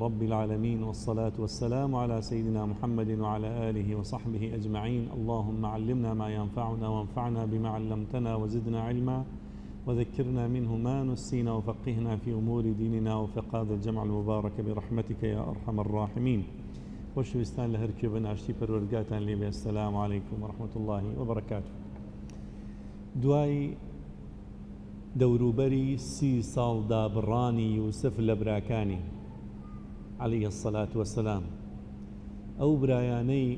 رب العالمین والصلاة والسلام علی سیدنا محمد وعلی آله وصحبه اجمعین اللهم علمنا ما ينفعنا وانفعنا بما علمتنا وزدنا علما وذكرنا منه ما نسينا وفقهنا في أمور ديننا وفق هذا الجمع المبارك برحمتك يا أرحم الراحمين. خۆشەویستان لە هەرکوێ بن ئاشتی پەروەردگاتان لێ بێ السلام علیکم ورحمة الله وبرکاته. دوای دەوروبەری سی ساڵ دابڕانی یوسف لە براکانی، علیە الصلوە والسلام، ئەو برایانەی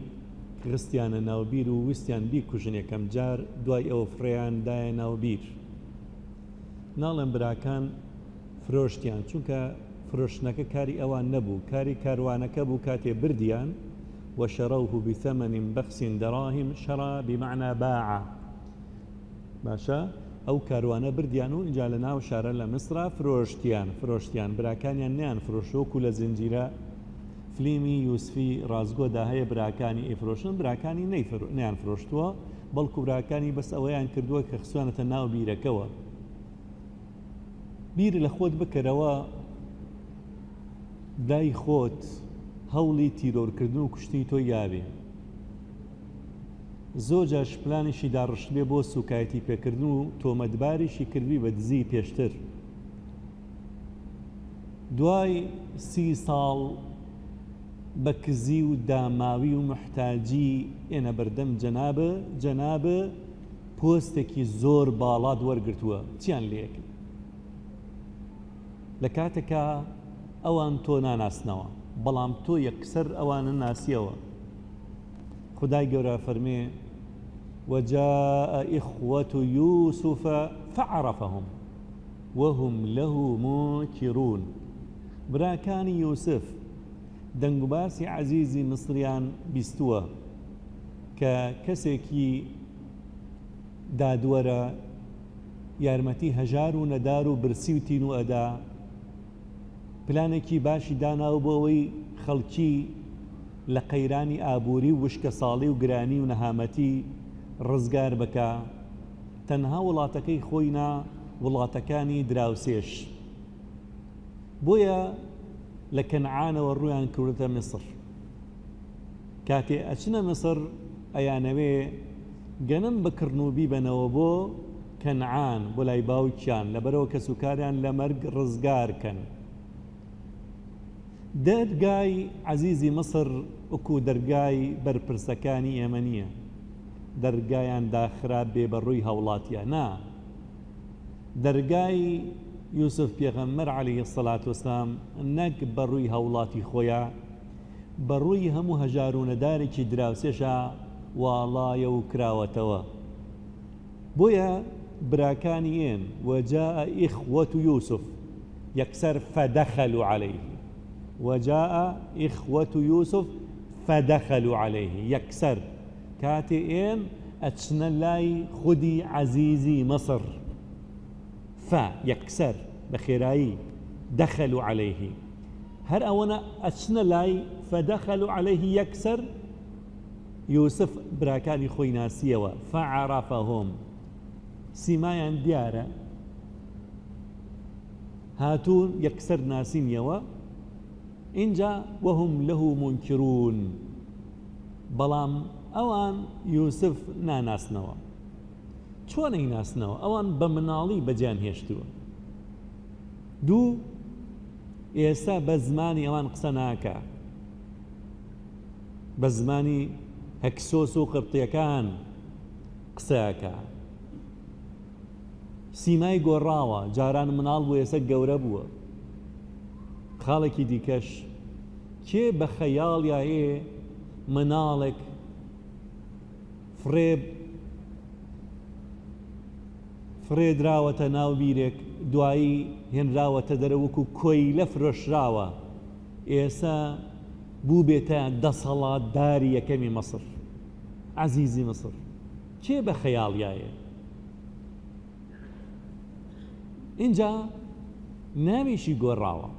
خستیانە ناو بیر و ویستیان بیکوژن یەکەم جار دوای ئەوە فڕێیان دایە ناو بیر. ناڵێم براکان فرۆشتیان چونکە فرۆشتنەکە کاری ئەوان نەبوو کاری کاروانەکە بوو کاتێ بردیان، وشروه بثمن بخس دراهم، شرا بمعنی باع، باشە ئەو کاروانە بردیان و ئینجا لە ناو شارە لە میسرا فرۆشتیان فرۆشتیان براکانیان نەیان فرۆشت وەکو لە زنجیرە فلیمی یوسفی ڕاستگۆدا هەیە براکانی ئەیفرۆشن براکانی نەیان فرۆشتووە بەڵکو براکانی بەس ئەوەیان کردووە کە خستویانەتە ناو بیرەکەوە بیر لە خۆت بکەرەوە دای خۆت هەوڵی تیرۆرکردن و کوشتنی تۆی یاوێ زۆر جاریش پلانیشی داڕشتبێ بۆ سوکایەتی پێکردن و تۆمەتباریشی کردبی بە دزی پێشتر. دوای سی ساڵ بە کزی و داماوی و موحتاجی ئێنە بەردەم جەناب، جەناب پۆستێکی زۆر باڵات وەرگرتووە، چیان لێ ئەکەی؟ لە کاتێکا ئەوان تۆ ناناسنەوە، بەڵام تۆ یەکسەر ئەوانە ناسیەوە. خودای گەورە ئەفەرمێ، وجاء اخوة یوسف فعرفهم وهم له منکرون، براکانی یوسف دەنگوباسی عەزیزی میسریان بیستووە کە کەسێکی دادوەرە یارمەتی هەژار و نەدار و برسی و تینوو ئەدا، پلانێکی باشی داناوە بۆ ئەوەی خەڵکی لە قەیرانی ئابووری و وشکەساڵی و گرانی و نەهامەتی ڕزگار بکا، تەنها وڵاتەکەی خۆی نا وڵاتەکانی دراوسێش. بۆیە لە کەنعانەوە ڕوویان کردووەتە میسڕ. کاتێ ئەچنە میسڕ ئەیانەوێ گەنم بکڕن و بیبەنەوە بۆ کەنعان بۆ لای باوکیان لەبەرئەوە کەسوکاریان لە مەرگ ڕزگار کەن. دەرگای عەزیزی میسر وەکو دەرگای بەرپرسەکانی ئێمە نییە دەرگایان داخرا بێ بە ڕووی هاوڵاتیا نا دەرگای یوسف پێغەمبەر علیە الصلوة والسلام نەک بە ڕووی هاوڵاتی خۆیا بە ڕووی هەموو هەژار و نەدارێکی دراوسێشا واڵایە و کراوەتەوە. بۆیە براکانی ئێن، وجاء اخوة یوسف، یەکسەر فدخلوا علیه، وجاء اخوة یوسف فدخلوا علیه، یەکسەر کاتێ ئێن ئەچنە لای خودی عەزیزی مصر، ف یەکسەر بە خێرایی، دخلوا علیه، هەر ئەوەنە ئەچنە لای، فدخلوا علیه، یەکسەر یوسف براکانی خۆی ناسیەوە، فعرفهم، سیمایان دیارە، هاتوون یەکسەر ناسینیەوە، ئینجا وهم له منکرون، بەڵام ئەوان یوسف ناناسنەوە. چۆن ئەیناسنەوە؟ ئەوان بە مناڵی بەجێیان هێشتووە. دوو، ئێستا بە زمانی ئەوان قسە ناکا. بە زمانی هەکسۆس و قبتیەکان قسە ئەکا. سیمای گۆڕاوە، جاران مناڵ بوو ئێستا گەورە بووە. خاڵێکی دیکەش کێ بە خەیاڵیا ئێ مناڵێک فڕێ فڕێ دراوەتە ناو بیرێک دوایی هێنراوەتە دەرە وەکو کۆیلە فرۆشراوە ئێسە بووبێتە دەسەڵاتداری یەکەمی مەسر عەزیزی مصر کێ بە خەیاڵیایێ ئینجا ناویشی گۆڕاوە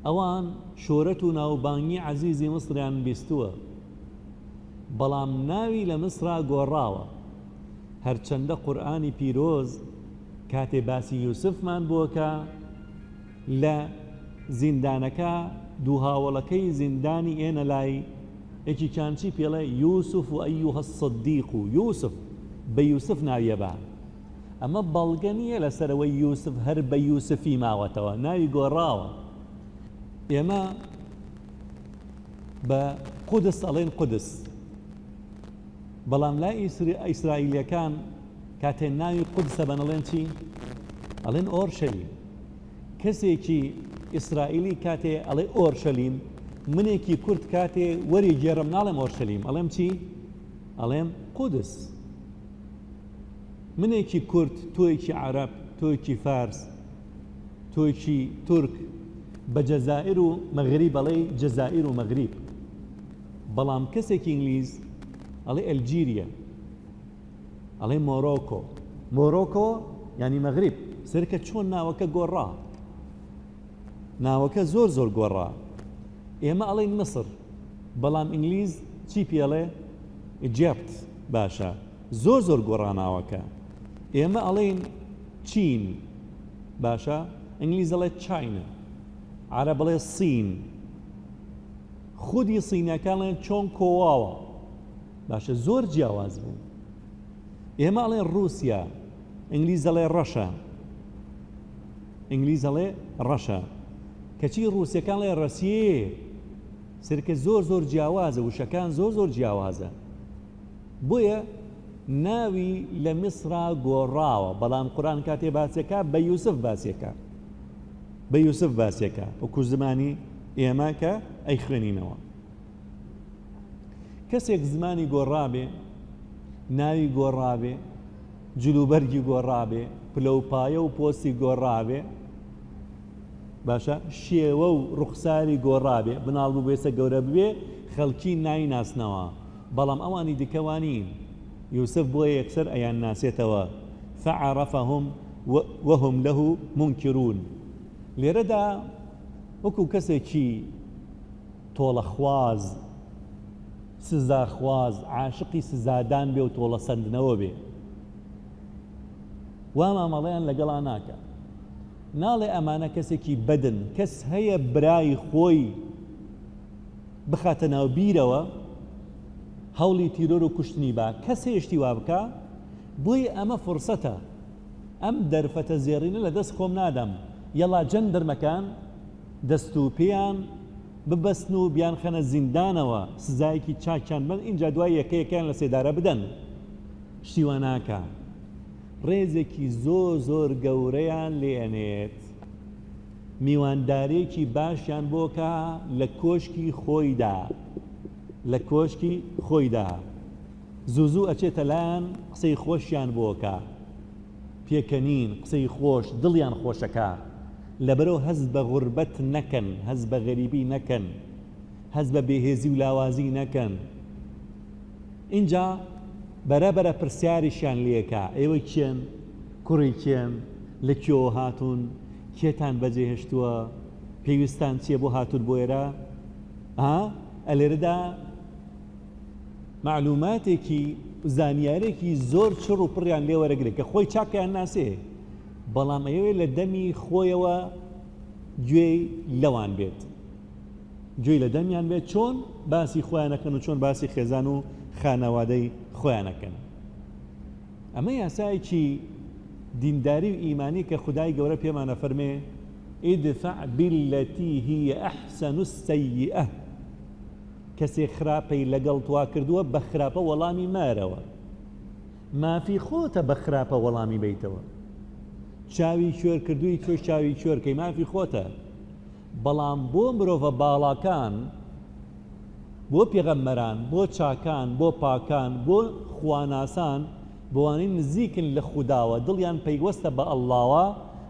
ئەوان شۆرەت و ناوبانگی عەزیزی مصریان بیستووە بەڵام ناوی لە میسرا گۆڕاوە هەرچەندە قورئانی پیرۆز کاتێ باسی یوسفمان بۆکە لە زیندانەکە دوو هاوەڵەکەی زیندانی ئێنە لای، یەکێکیان چی پێڵێ، یوسف ایها الصدیق، یوسف، بە یوسف ناوی ئەبا. ئەمە بەڵگە نییە لەسەر ئەوەی یوسف هەر بە یوسفی ماوەتەوە، ناوی گۆڕاوە. ئێمە بە قودس ئەڵێن قودس، بەڵام لای ئیسرائیلیەکان کاتێ ناوی قودسە بەن ئەڵێن چی؟ ئەڵێن ئۆرشەلیم. کەسێکی ئیسرائیلی کاتێ ئەڵێ ئۆرشەلیم، منێکی کورد کاتێ وەری گێڕم ناڵێم ئۆرشەلیم، ئەڵێم چی؟ ئەڵێم قودس. منێکی کورد، تۆیەکی عەرەب، تۆیەکی فارس، تۆیەکی تورک، بە جەزائیر و مەغریب ئەڵێی جەزائیر و مەغریب. بەڵام کەسێکی ئینگلیز ئەڵێ ئەلجیریا، ئەڵێ مۆرۆکۆ. مۆرۆکۆ یانی مەغریب. سەیرکە چۆن ناوەکە گۆڕا. ناوەکە زۆر زۆر گۆڕا. ئێمە ئەڵێین میسر، بەڵام ئینگلیز چی پێ ئەڵێ؟ Egypt. باشە زۆر زۆر گۆڕا ناوەکە. ئێمە ئەڵێین چین، باشە ئینگلیز ئەڵێ China، عەرەب ئەڵێ سین، خودی سینەکان ئەڵێن چۆن کۆواوە. باشە زۆر جیاواز بوو. ئێمە ئەڵێن ڕووسیا، ئینگلیز ئەڵێ ڕەشە. ئینگلیز ئەڵێ ڕەشە. کەچی ڕووسەکان ئەڵێ ڕەسیێ. سرکە زۆر زۆر جیاوازە، وشەکان زۆر زۆر جیاوازە. بۆیە ناوی لە میسرا گۆڕاوە، بەڵام قورئان کاتێ باسێکا بە یوسف باسێکا، بە یوسف باسێکا وەکو زمانی ئێمە کە ئەیخوێنینەوە. کەسێک زمانی گۆڕابێ، ناوی گۆڕابێ، جلوبەرگی گۆڕابێ، پلە و پایە و پۆستی گۆڕابێ، باشە شێوە و ڕوخساری گۆڕابێ، مناڵ بوو بێسە گەورە ببێ، خەڵکی نایناسنەوە. بەڵام ئەوانی دیکە وا نین. یوسف بۆیە یەکسەر ئەیانناسێتەوە، فعرفهم وهم له منکرون. لێرەدا وەکو کەسێکی تۆڵەخواز، سزاخواز، عاشقی سزادان بێ و تۆڵەسەندنەوە بێ، وا مامەڵەیان لەگەڵا ناکا. ناڵێ ئەمانە کەسێکی بەدن، کەس هەیە برای خۆی بخاتە ناو بیرەوە هەوڵی تیرۆر و کوشتنی با، کەس هەیە شتی وا بکا؟ بۆیە ئەمە فرسەتە، ئەم دەرفەتە زێڕینە لە دەست خۆم نادەم، یەڵا جەندرمەکان دەست و پێیان ببەستن و بیانخەنە زیندانەوە، سزایەکی چاکیان بەن، ئینجا دوای یەکە یەکەیان لە سێدارە بدەن. شتی وا ناکا. ڕێزێکی زۆر زۆر گەورەیان لێ ئەنێت. میوانداریەکی باشیان بۆ کا لە کۆشکی خۆیدا لە کۆشکی خۆیدا زوو زوو ئەچێتە لایان قسەی خۆشیان بۆ کا پێکەنین قسەی خۆش دڵیان خۆشەکا لەبەرئەو هەست بە غوربەت نەکەن هەست بە غەریبی نەکەن هەست بە بێهێزی و لاوازی نەکەن ئینجا بەرە بەرە پرسیاریشیان لێکا ئێوە کێن کوڕی کێن لە کوێوە هاتوون کێتان بەجێهێشتووە پێویستان چیە بۆ هاتوون بۆ ئێرە ئا ئەلێرەدا مەعلوماتێکی زانیارێکی زۆر چڕ و پڕیان لێ وەرەگرێ کە خۆی چاکیان ناسێ بەڵام ئەیەوێ لە دەمی خۆیەوە گوێی لەوان بێت گوێی لە دەمیان بێت چۆن باسی خۆیانەکەن و چۆن باسی خێزان و خانەوادەی خۆیانەکەن ئەمە یاسایەکی دینداری و ئیمانی کە خودای گەورە پێمان ئەفەرمێ، ادفع بالتی هی احسن السیئە، کەسێک خراپەی لەگەڵ توا کردووە بە خراپە وەڵامی مەرەوە، مافی خۆتە بە خراپە وەڵامی بەیتەوە، چاوی کوێر کردووی تۆش چاوی کوێر کەی مافی خۆتە، بەڵام بۆ مرۆڤە باڵاکان بۆ پێغەمبەران، بۆ چاکان، بۆ پاکان، بۆ خواناسان، بۆوانەی نزیکن لە خوداوە، دڵیان پەیوەستە بە ئەڵڵاوە،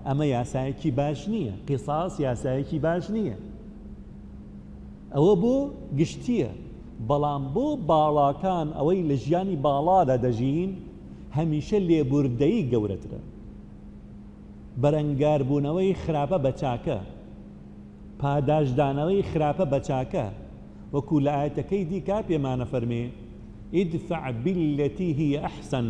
ئەمە یاسایەکی باش نییە، قیساس یاسایەکی باش نییە. ئەوە بۆ گشتییە، بەڵام بۆ باڵاکان، ئەوەی لە ژیانی باڵادا دەژین، هەمیشە لێبوردەیی گەورەترە. بەرەنگاربوونەوەی خراپە بە چاکە. پاداشتدانەوەی خراپە بە چاکە، وەکو لە ئایەتەکەی دیکە پێمان ئەفەرمێ، ادفع بالتی هی احسن،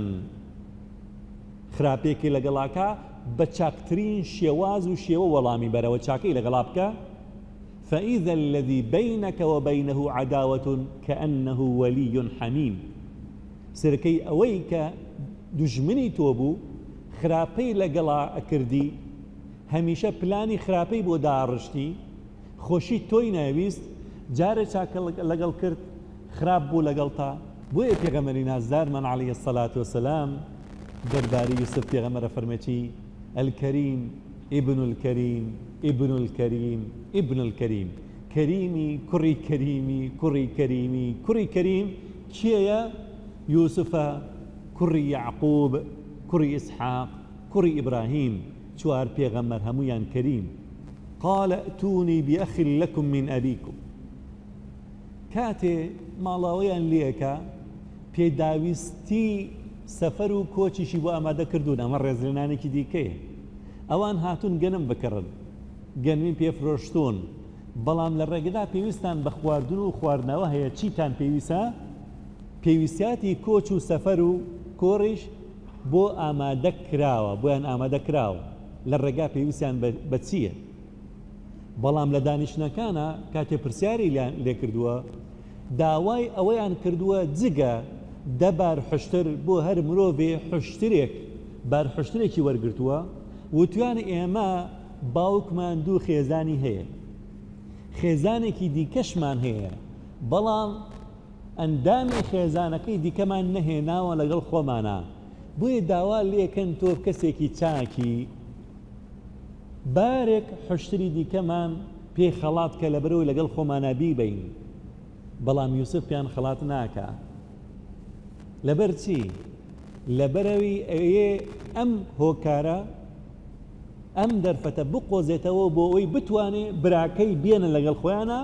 خراپەیەکی لەگەڵا کا بە چاکترین شێواز و شێوە وەڵامی بەرەوە چاکەی لەگەڵا بکە، فإذا الذی بینک وبینه عداوة کأنه ولی حمیم سرکەی ئەوەی کە دوژمنی تۆ بوو خراپەی لەگەڵا ئەکردی هەمیشە پلانی خراپەی بۆ داڕشتی خۆشی تۆی ناویست جارێ چاکە لەگەڵ کرد خراپ بوو لەگەڵتا. بۆیە پێغەمبەری نازدارمان علیە الصلوە والسلام دەربارەی یوسف پێغەمبەر ئەفەرمێ چی؟ الکریم ابن الکریم ابن الکریم ابن الکریم کەریمی کوڕی کەریمی کوڕی کەریمی کوڕی کەریم کێیە؟ یوسفە کوڕی یەعقوب کوڕی ئیسحاق کوڕی ئیبراهیم چوار پێغەمبەر هەموویان کەریم قال ائتونی بأخ لکم من ابیکم کاتێ ماڵاوەیان لێکا پێداویستی سەفەر و کۆچیشی بۆ ئامادە کردوون، ئەمە ڕێزلێنانێکی دیکەیە. ئەوان هاتوون گەنم بکڕن، گەنمی پێ فرۆشتوون، بەڵام لە ڕێگەدا پێویستان بە خواردن و خواردنەوە هەیە، چیتان پێویستە؟ پێویستیاتی کۆچ و سەفەر و کۆڕیش بۆ ئامادە کراوە، بۆیان ئامادە کراوە، لە ڕێگا پێویستیان بە چییە؟ بەڵام لە دانیشتنەکانا کاتێ پرسیاری لێکردووە داوای ئەوەیان کردووە جگە دە بار حوشتر بۆ هەر مرۆڤێ حوشترێک بار حوشترێکی وەرگرتووە وتویانە ئێمە باوکمان دوو خێزانی هەیە خێزانێکی دیکەشمان هەیە بەڵام ئەندامی خێزانەکەی دیکەمان نەهێناوە لەگەڵ خۆمانا بۆیە داوا لێکەن تۆ کەسێکی چاکی بارێک حوشتری دیکەمان پێ خەڵات کە لەبەرئەوەی لەگەڵ خۆمانا بیبەین، بەڵام یوسف پێیان خەڵات ناکا. لەبەر چی؟ لەبەرئەوی ئەوێ ئەم هۆکارە، ئەم دەرفەتە بقۆزێتەوە بۆ ئەوەی بتوانێ براکەی بێنن لەگەڵ خۆیانا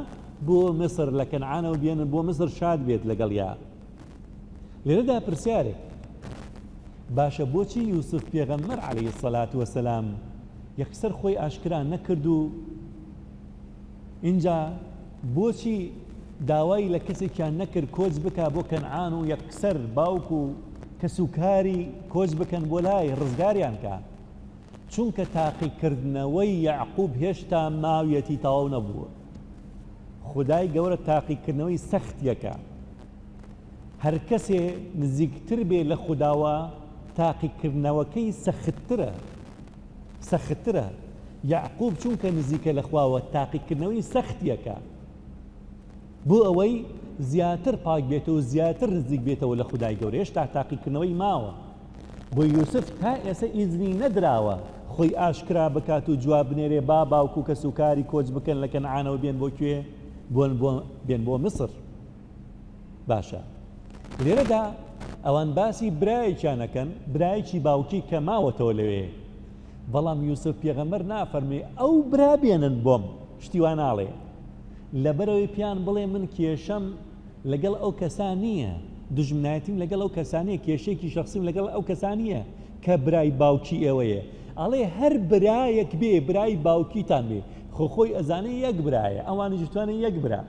بۆ میسر، لە کەنعانەوە بێنن بۆ میسر شاد بێت لەگەڵیا. لێرەدا پرسیارێک، باشە بۆچی یوسف پێغەمبەر علیە الصلوە والسلام یەکسەر خۆی ئاشکرا نەکرد و ئینجا بۆچی داوای لە کەسێکیان نەکرد کۆچ بکا بۆ کەنعان و یەکسەر باوک و کەسوکاری کۆچ بکەن بۆ لای ڕزگاریان کا؟ چونکە تاقیکردنەوەی یەعقوب هێشتا ماویەتی تەواو نەبووە. خودای گەورە تاقیکردنەوەی سەختیەکە. هەرکەسێ نزیکتر بێ لە خوداوە تاقیکردنەوەکەی سەختترە سەختترە یەعقوب چونکە نزیکە لە خواوە تاقیکردنەوەی سەختیەکە بۆ ئەوەی زیاتر پاک بێتەوە زیاتر نزیک بێتەوە لە خودای گەورە هێشتا تاقیکردنەوەی ماوە بۆ یوسف تا ئێسە ئیزنی نەدراوە خۆی ئاشکرا بکات و جواب بنێرێ با باوک و کەسوکاری کۆچ بکەن لە کەنعانەوە بێن بۆ کوێ بۆن بۆ بێن بۆ میسر باشە لێرەدا ئەوان باسی برایەکیان ئەکەن، برایەکی باوکی کە ماوەتەوە لەوێ، بەڵام یوسف پێغەمبەر نافەرمێ ئەو برا بێنن بۆم، شتی وا ناڵێ، لەبەرئەوەی پێیان بڵێ من کێشەم لەگەڵ ئەو کەسە نییە، دوژمنایەتیم لەگەڵ ئەو کەسە نییە، کێشەیەکی شەخسیم لەگەڵ ئەو کەسە نییە کە برای باوکی ئێوەیە، ئەڵێ هەر برایەک بێ برای باوکیتان بێ، خۆ خۆی ئەزانێ یەک برایە، ئەوانیش توانێ یەک برا.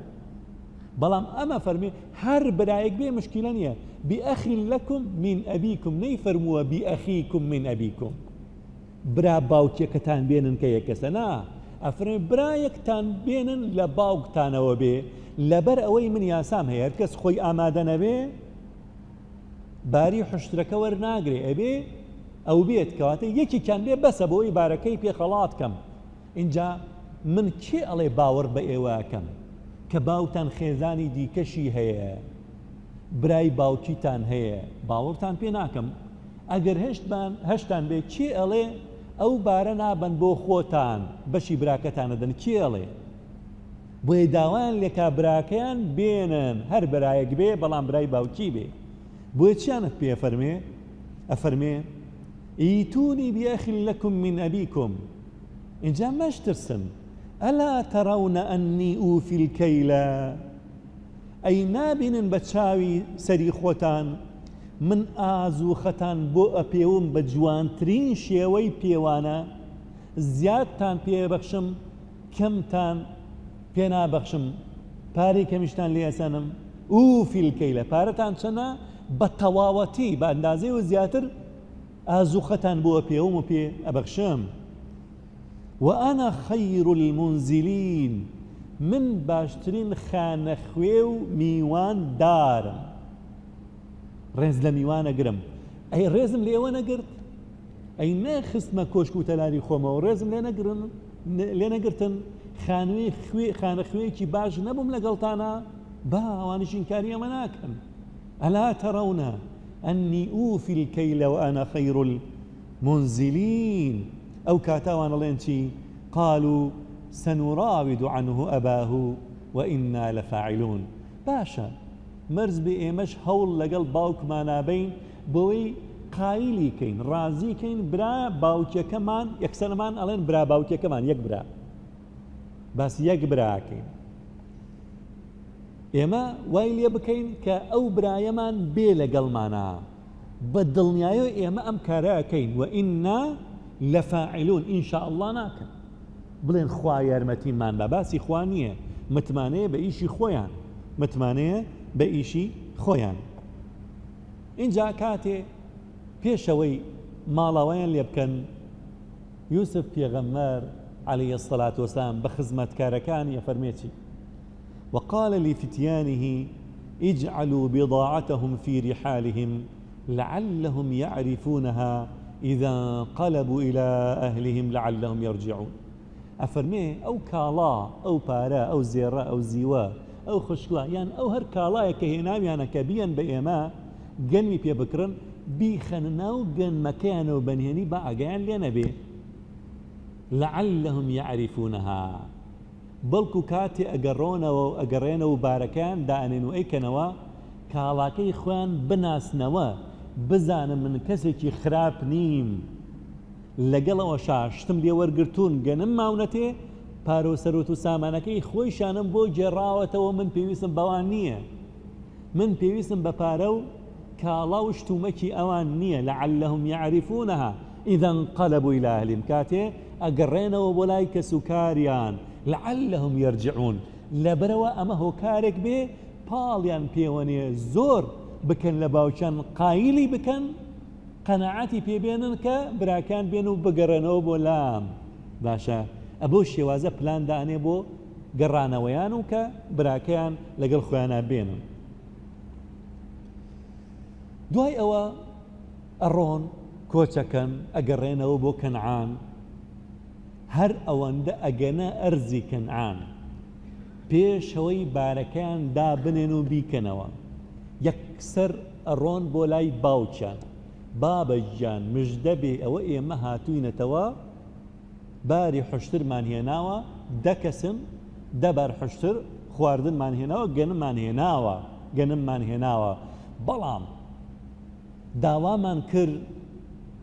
بەڵام ئەمە فەرمی هەر برایەک بێ مشکیلە نییە بئەخ لەکم من ئەبیکم نەیفەرمووە بئەخیکم من ئەبیکم برا باوکیەکەتان بێنن کە یەک کەسە نا ئەفەرمێ برایەکتان بێنن لە باوکتانەوە بێ لەبەر ئەوەی من یاسام هەیە هەرکەس خۆی ئامادە نەبێ باری حشترەکە وەرناگرێ ئەبێ ئەو بێت کەواتە یەکێکیان بێ بەسە بۆ ئەوەی بارەکەی پێ خەڵات کەم ئینجا من کێ ئەڵێ باوەڕ بە ئێوە ئەکەم کە باوکتان خێزانی دیکەشی هەیە برای باوکیتان هەیە باوەڕتان پێ ناکەم ئەگەر هەشتبان هەشتان بێ کێ ئەڵێ ئەو بارە نابەن بۆ خۆتان بەشی براکەتان ئەدەن کێ ئەڵێ بۆیە داوایان لێکا براکەیان بێنن هەر برایەک بێ بەڵام برای باوکی بێ بۆیە چیانت پێ ئەفەرمێ ئەفەرمێ ئیتونی بأخ لکم من ابیکم ئینجا مەشترسن الا ترون انی اوفی الکیل ئەی نابینن بە چاوی سەری خۆتان من ئازوخەتان بۆ ئەپێوم بە جوانترین شێوەی پێوانە زیادتان پێ بەخشم کەمتان پێ نابەخشم پارەی کەمیشتان لێ ئەسەنم اوفی الکیل پارەتان چەنە بە تەواوەتی بە ئەندازەی و زیاتر ئازوخەتان بۆ ئەپێوم و پێ ئەبەخشم. وأنا خیر المنزلین. من باشترین خانەخوێ و میوان دارم، ڕێز لە میوان ئەگرم، ئەی ڕێزم لە ئێوە نەگرت؟ ئەی نەخستمە کۆشک و تەلاری خۆمەوە ڕێزم لێ نەگرن لێ نەگرتن؟ خانووی خوێ خانەخوێیەکی باش نەبووم لەگەڵتانا؟ با ئەوانیش ئینکاری ئەمە ناکەن. ئەلا تەرەونە ئەنی ئوفی الکیل وأنا خیر المنزلین ئەو کاتە ئەوان ئەڵێن چی؟ قالوا سنراود عنه أباه وإنا لفاعلون باشە مەرج بێ ئێمەش هەوڵ لەگەڵ باوکمانا بەین بۆی قایلی کەین ڕازی کەین برا باوکەکەمان یەکسەرمان ئەڵێن برا باوکەکەمان یەک برا باس یەک براکەین ئێمە وای لێ بکەین کە ئەو برایەمان بێ لەگەڵمانا بە دڵنیایەوە ئێمە ئەم کارە ئەکەین وإنا لفاعلون إن شاء اللە ناکەن بڵێن خوا یارمەتیمان با باسی خوا نییە متمانەیە بە ئیشی خۆیان متمانەیە بە ئیشی خۆیان ئینجا کاتێ پێشەوەی ماڵاوایان لێ بکەن یوسف پێغەمبەر علیه الصلاة والسلام بە خزمەتکارەکانی ئەفەرمێ چی وقال لفتيانه اجعلوا بضاعتهم في رحالهم لعلهم يعرفونها اذا انقلبوا الى اهلهم لعلهم يرجعون ئەفەرمێ ئەو کاڵا ئەو پارە ئەو زێڕە ئەو زیوە ئەو خوشکڵە یان ئەو هەر کاڵایە کە هێناویانە کە بیەن بە ئێمە گەنمی پێ بکڕن بیخەنە ناو گەنمەکەیانەوە بەنهێنی با ئاگایان لێ نەبێ لعلهم يعرفونها بەڵکو کاتێ ئەگەڕۆنەوە و ئەگەڕێنەوە و بارەکەیان دائەنێن و ئەیکەنەوە کاڵاکەی خۆیان بناسنەوە بزانن من کەسێکی خراپ نیم لەگەڵ ئەوەشا شتم لێ وەرگرتوون گەنم ماونەتێ پارە و سەروەت و سامانەکەی خۆیشانم بۆ گێڕاوەتەوە من پێویستم بەوان نییە من پێویستم بە پارە و کاڵا و شتومەکی ئەوان نییە، لعلهم یعرفونها اذا انقلبوا الی اهلهم، کاتێ ئەگەڕێنەوە بۆ لای کەسوکاریان، لعلهم یرجعون، لەبەرئەوە ئەمە هۆکارێک بێ پاڵیان پێوەنێ زۆر بکەن لە باوکیان قایلی بکەن قەناعەتی پێ بێنن کە براکان بێن و بگەڕێنەوە بۆ لام باشە ئەبەو شێوازە پلان دانێ بۆ گەڕانەوەیان و کە براکەیان لەگەڵ خۆیانا بێنن. دوای ئەوە ئەڕۆن کۆچەکەن ئەگەڕێنەوە بۆ کەنعان هەر ئەوەندە ئەگەنە ئەرزی کەنعان پێشەوەی بارەکەیان دابنێن و بیکەنەوە یەکسەر ئەڕۆن بۆ لای باوکیان بابە گیان مژدە بێ ئەوە ئێمە هاتوینەتەوە باری حوشترمان هێناوە، دە کەسن، دە بار حوشتر خواردنمان هێناوە، گەنممان هێناوە، گەنممان هێناوە، بەڵام داوامان کرد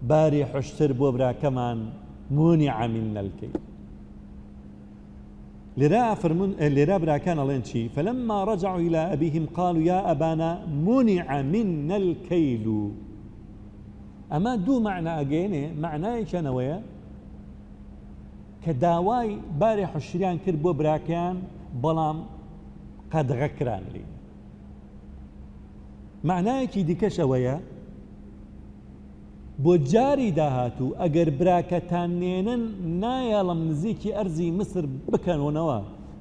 باری حوشتر بۆ براکەمان منع منا الکیل. لێرە فەرموون لێرە براکان ئەڵێن چی؟ فلما رجعوا الى ابيهم قالوا يا ابانا منع منا الكيل. ئەمە دوو مەعنا ئەگەیەنێ، مەعنایەکیان ئەوەیە کە داوای باری حشریان کرد بۆ براکەیان بەڵام قەدغە کران لێی. مەعنایەکی دیکەش ئەوەیە بۆ جاری داهاتوو ئەگەر براکەتان نێنن نایەڵم نزیکی ئەرزی مسر بکەنەوە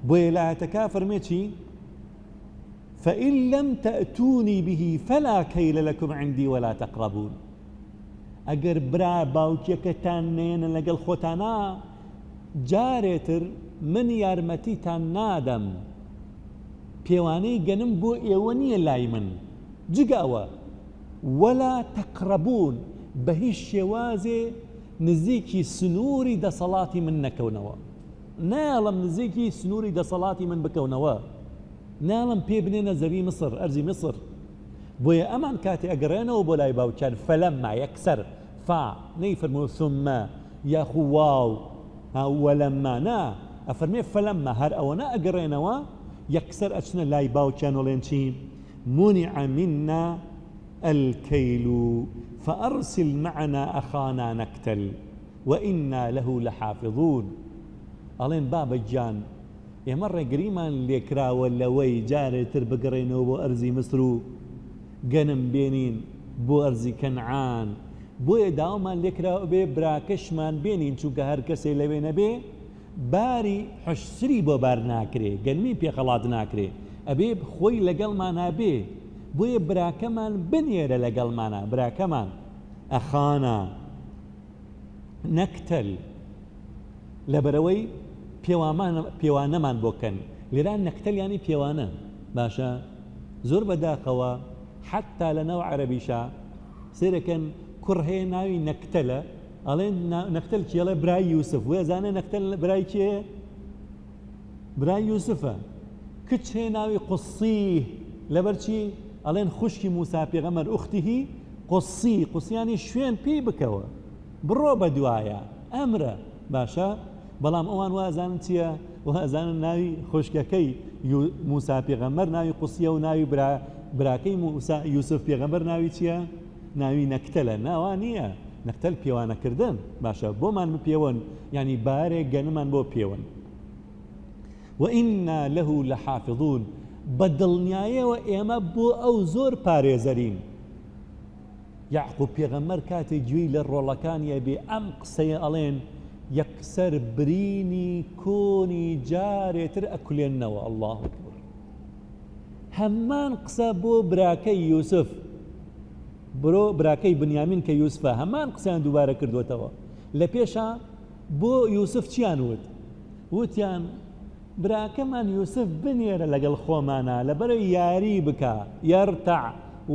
بۆیە لە ئایەتەکە فەرمێ چی؟ فإن لم تأتونی به فلا کیل لکم عندی ولا تقربون ئەگەر برا باوکیەکەتان نێنن لەگەڵ خۆتانا جارێتر من یارمەتیتان نادەم پێوانەی گەنم بۆ ئێوە نییە لای من جگە ئەوە ولا تقربون بە هیچ شێوازێ نزیکی سنووری دەسەڵاتی من نەکەونەوە نایەڵم نزیکی سنووری دەسەڵاتی من بکەونەوە ناڵم پێ بنێنە زەوی میسر، ئەرزی میسر، بۆیە ئەمان کاتێ ئەگەڕێنەوە بۆ لای باوکیان فلما یەکسەر فا نەیفەرموو ثم یاخو واو ها ولما نا ئەفەرمێ فلما هەر ئەوەنە ئەگەڕێنەوە یەکسەر ئەچنە لای باوکیان وڵێن چی منع منا الكيل فأرسل معنا أخانا نكتل وإنا له لحافظون ئەڵێن بابە گیان ئێمە ڕێگریمان لێکراوە لەوەی جارێ تر بگەڕێینەوە بۆ ئەرزی میسر و گەنم بێنین بۆ ئەرزی کەنعان، بۆیە داوامان لێکراوە ئەبێ براکەشمان بێنین، چونکە هەر کەسێ لەوێ نەبێ باری حوشتری بۆ بار ناکرێ، گەنمی پێ خەڵات ناکرێ، ئەبێ خۆی لەگەڵمانا بێ، بۆیە براکەمان بنێرە لەگەڵمانا، براکەمان، اخانا نکتل، لەبەرئەوەی پێوامان پێوانەمان بۆ کەن، لێرا نکتل یانی پێوانە، باشە زۆر بەداخەوە حەتتا لەناو عەرەبیشا سەیرەکەن کوڕ هەیە ناوی نەکتەلە، ئەڵێن نەکتەل کێ؟ ئەڵێ برای یوسف. وێ ئەزانێ نەکتەل برای کێ؟ برای یوسفە. کچ هەیە ناوی قوسی، لەبەر چی؟ ئەڵێن خوشکی موسا پێغەمبەر ئوختیهی قوسی، قوسیانی شوێن پێی بکەوە، بڕۆ بە دوایە، ئەمرە. باشە بەڵام ئەوان وا ئەزانن چییە؟ وا ئەزانن ناوی خوشکەکەی موسا پێغەمبەر ناوی قوسیە و ناوی برا براکەی موسا یوسف پێغەمبەر ناوی چییە؟ ناوی نەکتەلە. نا وا نییە. نەکتەل پێوانەکردن. باشە بۆمان بپێون یانی بارێک گەنمان بۆ پێون. وإنا له لحافظون بە دڵنیایەوە ئێمە بۆ ئەو زۆر پارێزەرین. یەعقوب پێغەمبەر کاتێ گوێی لە ڕۆڵەکانی ئەبێ ئەم قسەیە ئەڵێن یەکسەر برینی کۆنی جارێ تر ئەکولێننەوە. اللە اکبر. هەمان قسە بۆ براکەی یوسف برۆ براکەی بنیامین کە یوسفە هەمان قسەیان دووبارە کردوێتەوە لە پێشا بۆ یوسف چیان وت وتیان براکەمان یوسف بنێرە لەگەڵ خۆمانە لەبەرە یاری بکە یەرتع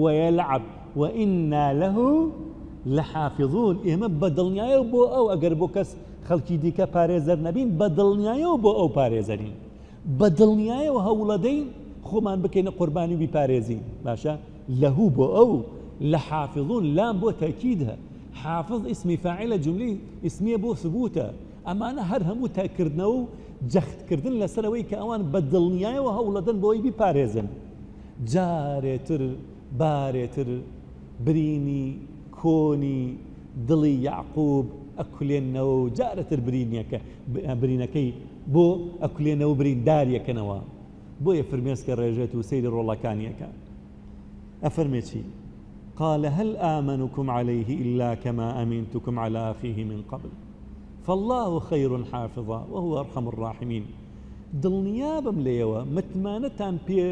ویلعب وإنا له لحافظون ئێمە بە دڵنیایەوە بۆ ئەو ئەگەر بۆ کەس خەڵکی دیکە پارێزەر نەبین بە دڵنیایەوە بۆ ئەو پارێزەرین بە دڵنیایەوە هەوڵەدەین خۆمان بکەینە قوربانی و بیپارێزین باشە لەهو بۆ ئەو لحافظون لام بۆ تەکیدە حافظ ئیسمی فاعلە جملەی ئیسمیە بۆ ثبوتە ئەمانە هەر هەموو تاکردنەوە و جەختکردن لەسەر ئەوەی کە ئەوان بە دڵنیایەوە هەوڵەدەن بۆ ئەوەی بیپارێزن جارێتر بارێتر برینی کۆنی دڵی یەعقوب ئەکولێننەوە و جارێتر برینیەکە برینەکەی بۆ ئەکولێنەوە و برینداری ئەکەنەوە بۆیە فرمێسکە ڕێژێت و سەیری ڕۆڵەکانی ئەکا ئەفەرمێ چی قال هل آمنكم عليه إلا كما أمنتكم على أخيه من قبل فالله خير حافظا وهو أرحم الراحمين دڵنیابم لێیەوە متمانەتان پێ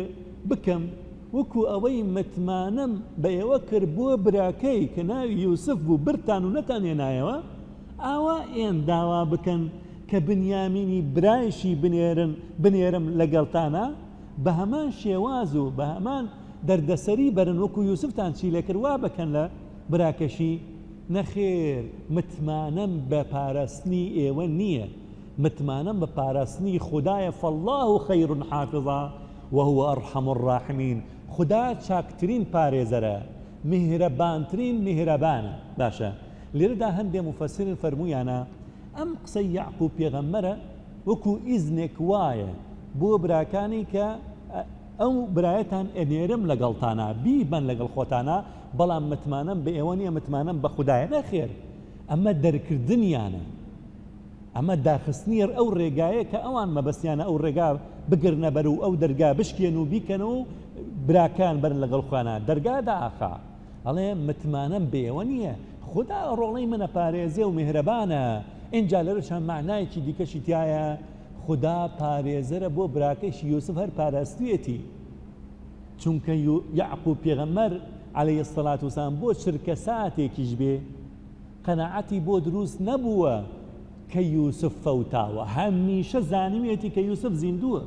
بکەم وەکو ئەوەی متمانەم بە ئێوە کرد بۆ براکەی کە ناوی یوسف بوو برتان و نەتان هێنایەوە ئاوا ئێن داوا بکەن کە بنیامینی برایشی بنێرن بنێرم لەگەڵتانا بە هەمان شێواز و بە هەمان دەردەسەری بەرن وەکو یوسفتان چی لێکرد وا بکەن لە براکەشی نەخێر متمانەم بە پاراستنی ئێوە نییە متمانەم بە پاراستنی خودایە فاللە خیر حافظا وهو ارحم الراحمین خودا چاکترین پارێزەرە میهرەبانترین میهرەبانە باشە لێرەدا هەندێ موفەسرین فەرموویانە ئەم قسەی یەعقوب پێغەمبەرە وەکو ئیزنێک وایە بۆ براکانی کە ئەو برایەتان ئەنێرم لەگەڵتانا بیبەن لەگەڵ خۆتانا بەڵام متمانەم بە ئێوە نییە متمانەم بە خودایە نەخێر ئەمە دەرکردنیانە ئەمە داخستنی ئەو ڕێگایە کە ئەوان مەبەستیانە ئەو ڕێگا بگرنە بەر و ئەو دەرگا بشکێن و بیکەنەوە و براکان بەرن لەگەڵ خۆیانا دەرگا داخا ئەڵێ متمانەم بە ئێوە نییە خودا ڕۆڵەی منە پارێزێ و میهرەبانە ئینجا لەرەشا مەعنایەکی دیکەشی تیایە خودا پارێزەرە بۆ براکەیشی یوسف هەر پاراستویەتی چونکە یەعقوب پێغەمبەر عەلەیهی الصلاة والسلام بۆ چرکە ساتێکیش بێ قەناعەتی بۆ دروست نەبووە کە یوسف فەوتاوە، هەمیشە زانیویەتی کە یوسف زیندووە،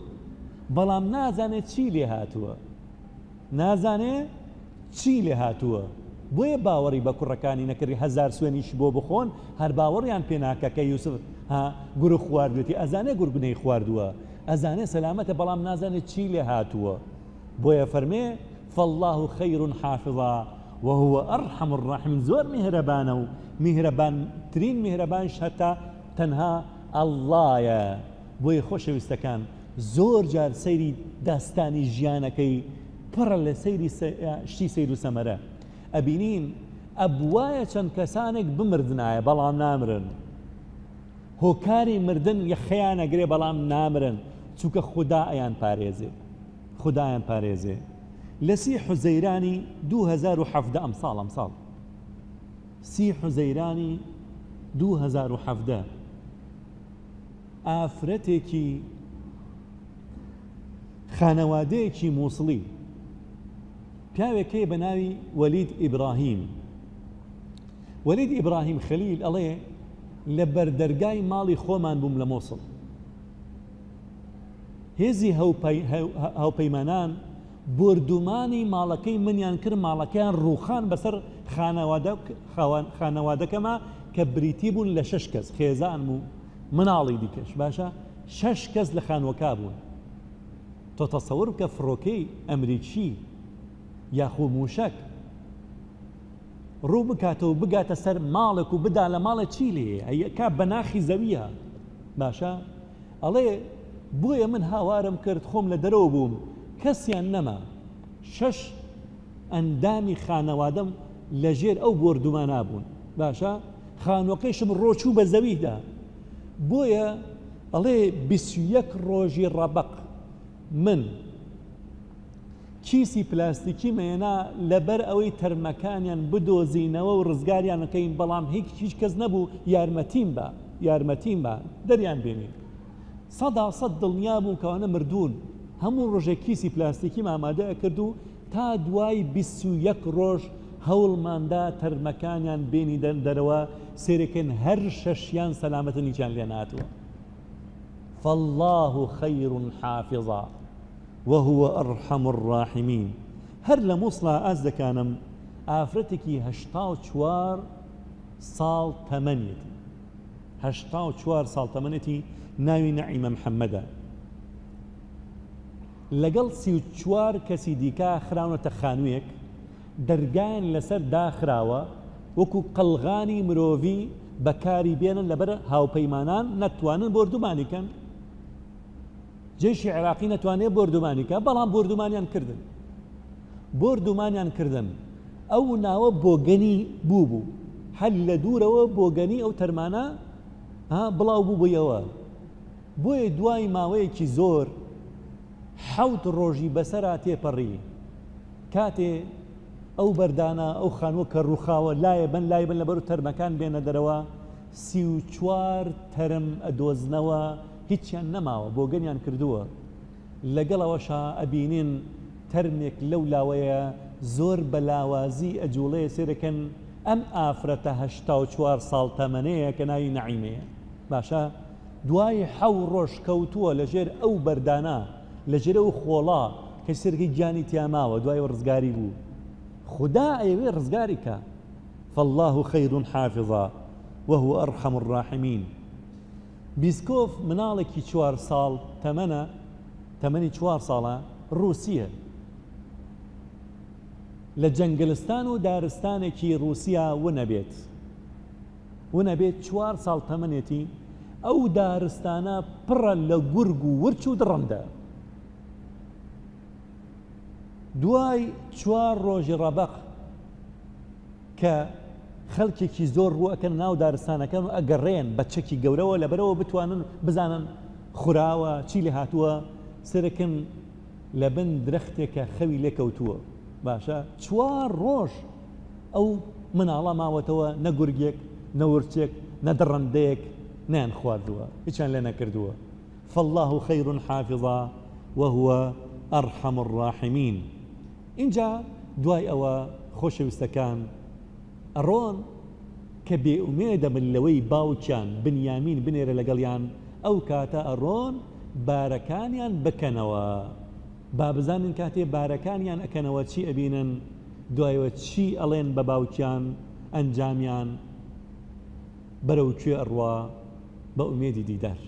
بەڵام نازانێ چی لێ هاتووە، نازانێ چی لێ هاتووە، بۆیە باوەڕی بە کوڕەکانی نەکرد، هەزار سوێنیش بۆ بخۆن هەر باوەڕیان پێ ناکا کە یوسف ها گورگ خواردوێتی، ئەزانێ گورگ نەیخواردووە، ئەزانێ سەلامەتە، بەڵام نازانێ چی لێ هاتووە. بۆیە فەرمێ، فاللە خیر حافظا وهو ارحم الراحمین، زۆر میهرەبانە و میهرەبانترین میهرەبانیش هەتا تەنها اللە یە. بۆیە خۆشەویستەکان زۆر جار سەیری داستانی ژیانەکەی پڕە لە سەیری شتی سەیر و سەمەرە ئەبینین ئەبوایە چەند کەسانێک بمردنایە بەڵام نامرن هۆکاری مردن یەخەیان ئەگرێ بەڵام نامرن چونکە خودا ئەیان پارێزێ خودایان پارێزێ لە سی حوزەیرانی 2017 ئەمساڵ ئەمساڵ سی حوزەیرانی 2017. ئافرەتێکی خانەوادەیەکی مووسڵی، پیاوێک هەیە بە ناوی وەلید ئیبراهیم. وەلید ئیبراهیم خەلیل ئەڵێ لە بەردەرگای ماڵی خۆمان بووم لە مۆسڵ. هێزی هاوپەیمانان بۆردومانی ماڵەکەی منیان کرد، ماڵەکەیان ڕووخان بەسەر خانەوادەکەما کە بریتی بوون لە شەش کەس، خێزانم و مناڵی دیکەش، باشە شەش کەس لە خانووەکە بوون. تۆ تەسەور بکە فڕۆکەی ئەمریکی یاخو مووشەک ڕوو بکاتەوە بگاتە سەر ماڵێک و بدا لە ماڵێ چی لێیە ئەیکا بە ناخی زەویە باشە ئەڵێ بۆیە من هاوارم کرد خۆم لە دەرەوە بووم کەسیان نەما شەش ئەندامی خانەوادەم لەژێر ئەو بۆردومانە بوون باشە خانوەکەیشم ڕۆچوو بە زەویدا بۆیە ئەڵێ 21 ڕۆژی ڕەبەق من کیسی پلاستیکیم هێنا لەبەر ئەوەی تەرمەکانیان بدۆزینەوە و ڕزگاریان بکەین، بەڵام هیچ هیچ کەس نەبوو یارمەتیم با یارمەتیم با دەریان بێنین. سەدا سەد دڵنیا بووم کە ئەوانە مردوون. هەموو ڕۆژێک کیسی پلاستیکیم ئامادە ئەکرد و تا دوای 21 ڕۆژ هەوڵماندا تەرمەکانیان بێنینە دەرەوە، سەیرەکەن هەر شەشیان سەلامەتن هیچیان لێ نەهاتووە. فاللە خیر حافظا. وهو ارحم الراحمین هەر لە موسڵا ئازدەکانم ئافرەتێکی 84 ساڵ تەمەنیەتی 84 ساڵ تەمەنێتی ناوی نەعیمە محەممەدە لەگەڵ 34 کەسی دیکە خراونەتە خانوویەک دەرگایان لەسەر داخراوە وەکو قەڵغانی مرۆڤی بەکاری بێنن لەبەر هاوپەیمانان نەتوانن بۆردومانی کەن جەیشی عێراقی نەتوانێ بۆردومانی کا بەڵام بۆردومانیان کردن بۆردومانیان کردن ئەو ناوە بۆگەنی بوو بوو هەر لە دوورەوە بۆگەنی ئەو تەرمانە بڵاو بوو بوویەوە بۆیە دوای ماوەیەکی زۆر حەوت ڕۆژی بەسەرا تێپەڕی کاتێ ئەو بەردانە ئەو خانووە کە ڕووخاوە لایە بن لای بن لەبەر تەرمەکان بێنە دەرەوە 34 تەرم ئەدۆزنەوە هیچیان نەماوە بۆگەنیان کردووە لەگەڵ ئەوەشا ئەبینین تەرمێک لەو لاوەیە زۆر بە لاوازی ئەجوڵێ سێرەکەن ئەم ئافرەتە 84 ساڵ تەمەنەیە کە ناوی نەعیمەیە باشە دوای حەو ڕۆژ کەوتووە لەژێر ئەو بەردانە لەژێر ئەو خۆڵا کە سێرەکەی گیانی تیا ماوە دوای ڕزگاری بوو خودا ئەیەوێ ڕزگاری کا فاللە خیر حافظا وهو ارحم الراحمین بیسکۆف مناڵێکی چوار ساڵ تەمەنە، تەمەنی چوار ساڵە، ڕووسییە. لە جەنگلستان و دارستانێکی ڕووسیا ونەبێت. ونەبێت چوار ساڵ تەمەنێتی، ئەو دارستانە پڕە لە گورگ و ورچ و دڕندە. دوای چوار ڕۆژی ڕەبەق کە خەلکێکی زۆر ڕوو ئەکەنە ناو دارستانەکان و ئەگەڕێن بە چەکی گەورەوە لەبەرئەوە بتوانن بزانن خوراوە چی لێ هاتووە سەرەکن لە بن درەختێکە خەوی لێ کەوتووە باشە چوار ڕۆژ ئەو مناڵە ماوەتەوە نە گورگێک نە ورچێک نە دڕندەیەک نەیان خواردووە هیچیان لێ نەکردووە فاللە خیر حافظا وهو ارحم الراحمین ئینجا دوای ئەوە خۆشەویستەکان ئەڕۆن کە بێ ئومێدەبن لەوەی باوکیان بنیامین بنێرە لەگەڵیان ئەو کاتە ئەڕۆن بارەکانیان بکەنەوە با بزانین کاتێ بارەکانیان ئەکەنەوە چی ئەبینن دوایەوە چی ئەڵێن بە باوکیان ئەنجامیان بەرەو کوێ ئەڕوا بە ئومێدی دیدار.